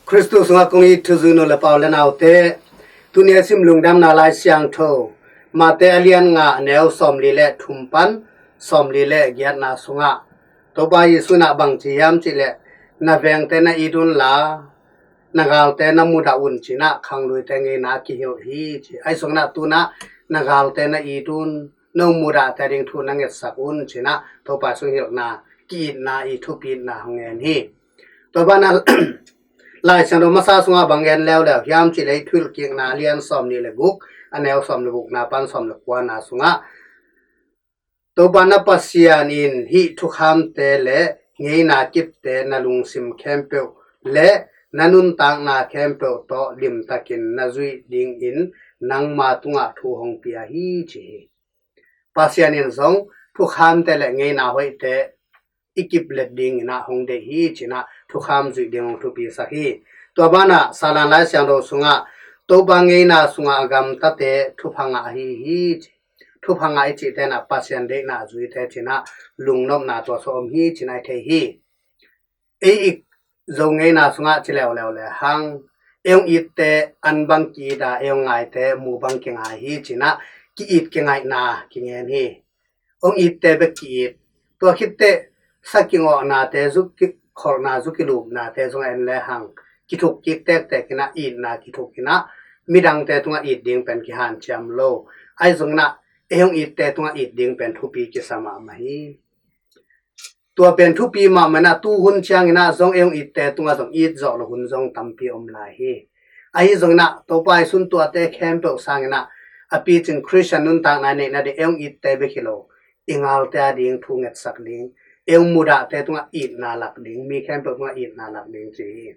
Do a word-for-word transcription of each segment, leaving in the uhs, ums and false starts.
Khristu sungah kong it thuzui nu le pau le naute, tuni a sim lungdamna Lai Siangtho Mate a lian nga, a neu sawmli le thum pan sawmli le giatna sungah Topa Jesu in ah bang ci hiam cih leh, na vengte na it unla, na galte na mudah un ci-in ah khangluite ngeina kihilh hi ci. Ahi zongin ah tu-in ah na galte na it un, no mudahte ading thu na ngetsak un ci-in ah Topa sung hilhna, ki-itna i thupitna hong ngen hi. Tua banah Lai Siangtho masa sungah bang gen leuleu hiam cih leh, Thuhilhkikna a lian sawmnih le guk, a neu sawm le gukna pan sawm le kuana sungah, Topa na Pasian in hih thukhamte le ngeina kipte na lungsim khempeuh le na nuntakna khempeuh tawh limtakin na zuih dingin nangma tungah thu hong pia hi ci hi. Pasian in zong thukhamte le ngeina hoihte i kip let dingin ah hong deih hi ci-in ah thukham zuih ding hong thupisak hi. Tua banah Salan Lai Siangtho sungah, Topa ngeina sungah a gamtate thupha ngah ahi hi ci. Thupha ngah i cihte in ah Pasian deihna zuite ci-in ah lungnopna tua sawm hi ci-in ah i thei hi. Ei i Zo ngeina sungah ci leuleu le hang, ei hong itte an bang ki-it a, ei hong ngaite mu bang kingai hi ci-in ah ki-it kingaihna kingen hi. Hong itte bek ki-it. Tua khit teh sa kingawhnate, zu ki, kholhna, zu kilupnate zong en le hang, kithuk kik tektek in ah, itna kithuk in ah, midangte tungah it ding pen kihanciam lo. Ahi zongin ah ei hong itte tungah it ding pen thupi kisa mahmah hi. Tua pen thupi mahmah in ah, tu hun ciangin ah zong ei hong itte tungah zong it zawh lo hun zong tampi om lai hi. Ahi zongin ah Topa Jesu in tuate khempeuh sangin ah, a picing Khristian nuntakna i neih nading ei hong itte bek hi lo, i galte ading thu ngetsak ding, ei hong mudahte tungah itna lak ding, mi khempeuh tungah itna lak ding ci hi.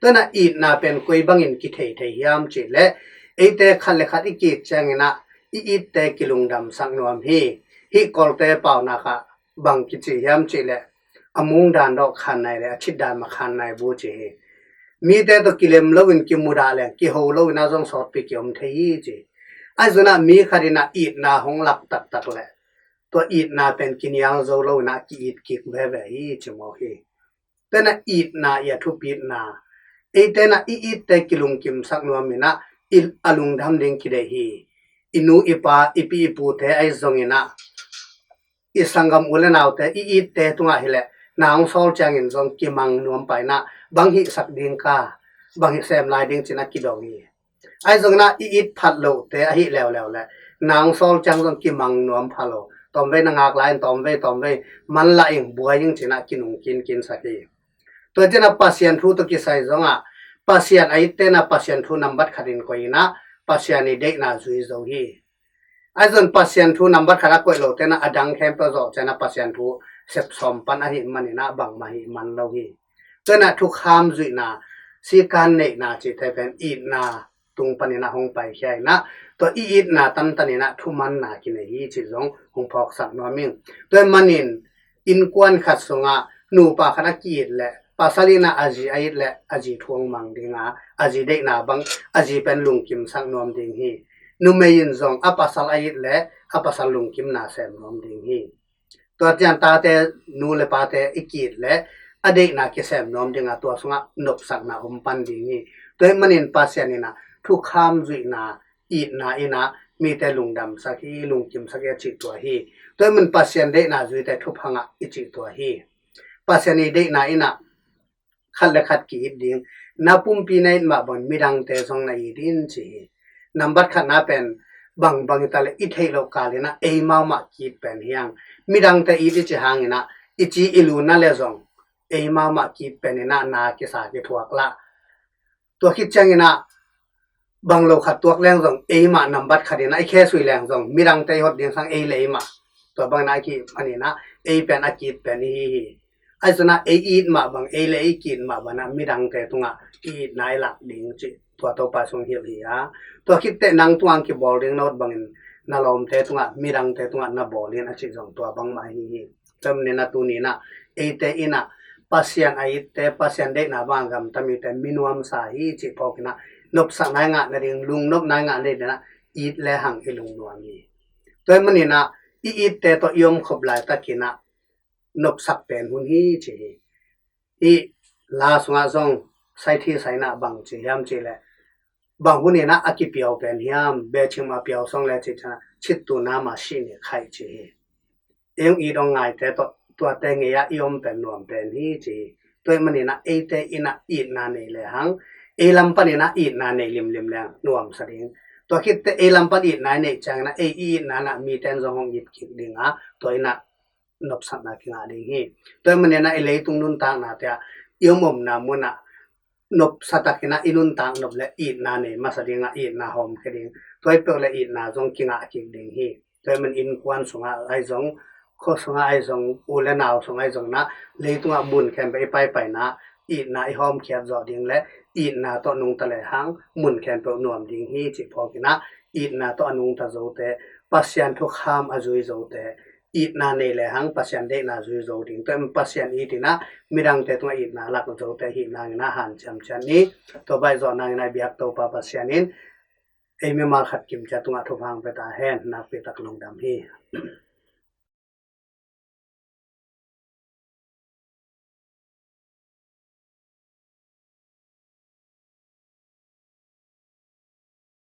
Tua in ah itna pen koi bangin kithei thei hiam cih leh, eite khat le khat i ki-it ciangin ah i itte kilungdamsak nuam hi. Hih Kawlte paunak ah bang kici hiam cih leh, a mung dan dawh khan nai le, a cit dan mah khan nai bu ci hi. Mite tawh kilem loin kimudah leng, kiho loin ah zong sawtpi kiom thei hi ci. Ahi zongin ah mi khat in ah itna hong lak taktak leh, tua itna pen kinial zo loin ah ki-it kik veve hi ci mawk hi. Tua in ah itna i a thupitna, eite in ah i itte kilungkimsak nuam in ah, i, a lungdam ding kideih hi. I nu i pa, i pi i pute ahi zongin ah, i sanggam u le naute, i itte tungah hi leh, na hong sawl ciangin zong kimang nuam pah in ah, bang hihsak ding ka, bang hih sem lai ding ci-in ah kidong hi. Ahi zongin ah i it phat lohte ahih leuleu leh, na hong sawl ciang zong kimang nuam pha lo. Tawmvei na ngak lai in, tawmvei, tawmvei man lah ing, buai ing ci-in ah kinung kinkin sak hi. Tua ciangin ah Pasian thu tawh kisai zongah, Pasian a itte in ah Pasian thu nambat khat in koih in ah, Pasian i deihna zui zo hi. Ahi zongin Pasian thu nambat khat a koih lote in ah, a dang khempeuh zawh ciangin ah Pasian thu sep sawm pan ahih manin ah bangmah hih man lo hi. Tua in ah thukham zuihna, sikan neihna cihte pen itna tung panin ah hong paikhia in ah, tua i itna tantan in ah thumanna kinei hi cih zong hong phawksak nuam ing. Tua ahih manin innkuan khat sungah nupa khat a ki-it leh, pasal in ah a zi a it leh a zi thu hong mang ding a, a zi deihna bang, a zi pen lungkimsak nuam ding hi. Numei in zong a pasal a it leh a pasal lungkimna sem nuam ding hi. Tua ciang tate, nu le pate i ki-it leh a deihna kisem nuam ding a, tua sungah nopsakna om pan ding hi. Tua ahih manin Pasian in ah thukham zuihna, itna in ah mite lungdamsak hi, lungkimsak hi a cih tua hi. Tua ahih manin Pasian deihna zuite thupha ngah i cih tua hi. Pasian i deihna in ah khat le khat ki-it ding. Na pumpi na it mah bangin midangte zong na it in ci hi. Nambat khatna pen bangbang hi ta leh, i theih loh kal in ah eimau mah ki-it pen hi hang. Midangte it i cih hangin ah, i ci i lu na leh zong eimau mah ki-it pen in ah na kisa kithuak lah. Tua khit ciangin ah bang lo khat tuak leng zong eimah nambat khat in ah, i khe sui leng zong midangte i hot ding sang ei le eimah. Tua bangin ah a ki-it panin ah ei pen a ki-it pen i hi hi. Ahi zongin ah ei it mah bang, ei le ei ki-it mah bangin ah midangte tungah i itna i lak ding cih tua Topa sung hilh hi a. Tua khit teh nang tungah kibawl ding na ut bangin na lawmte tungah, midangte tungah na bawl in a cih zong tua bangmah hi hi. Tua manin ah tuni in ah eite in ah Pasian a itte, Pasian deihna bang a gamta mite mi nuamsa hi cih phawk in ah, nopsakna i ngah nading, lungnopna i ngah nading in ah it le hang i lungnuam hi. Tua ahih manin ah i itte tawh i omkhop laitakin ah nopsak pen hun hi ci hi. Hih la sungah zong Saithi saina bang ci hiam ci le, bang hun inah a kipiau pen hiam, bechim a piau song le ci cianah chittu nama sih ni khaih ci hi. Eng i dong ngaite tawh tuate ngei ah i om pen nuam pen hi ci hi. Tua ahih maninah eite inah itna nei le hang, ei lam paninah itna nei limlim le hang nuamsa ding. Tua khitte ei lam pan itna i neih cianginah ei i itna nah miten zong hong it kik dinga, tua inah nopsakna kingah ding hi. Tua ahih maninah i leitung nuntaknate ah i om omna munah nopsa takinah i nuntak nop le itna nei masa dingah itna hawmkhia ding. Tua i peuh le itna zong kingah kik ding hi. Tua ahih man innkuan sungah ahi zong, khua sungah ahi zong, u le nau sungah ahi zong inah leitungah mun khempeuh i paipaina itna i hawmkhiat zawh ding le itna tawh nungta le hang mun khempeuh nuam ding hi cih phawkinah itna tawh a nungta zote, Pasian thukham a zui zote, itna nei le hang Pasian deihna zui zo ding. Tua ahih man Pasian itinah midangte tungah itna lak zote hi nanginah hanciam ciat ni. Tua baih zawh nanginah i biak Topa Pasian in ei mimal khat kim ciat tungah thupha hong pia ta hen. Nakpi tak lungdam hi.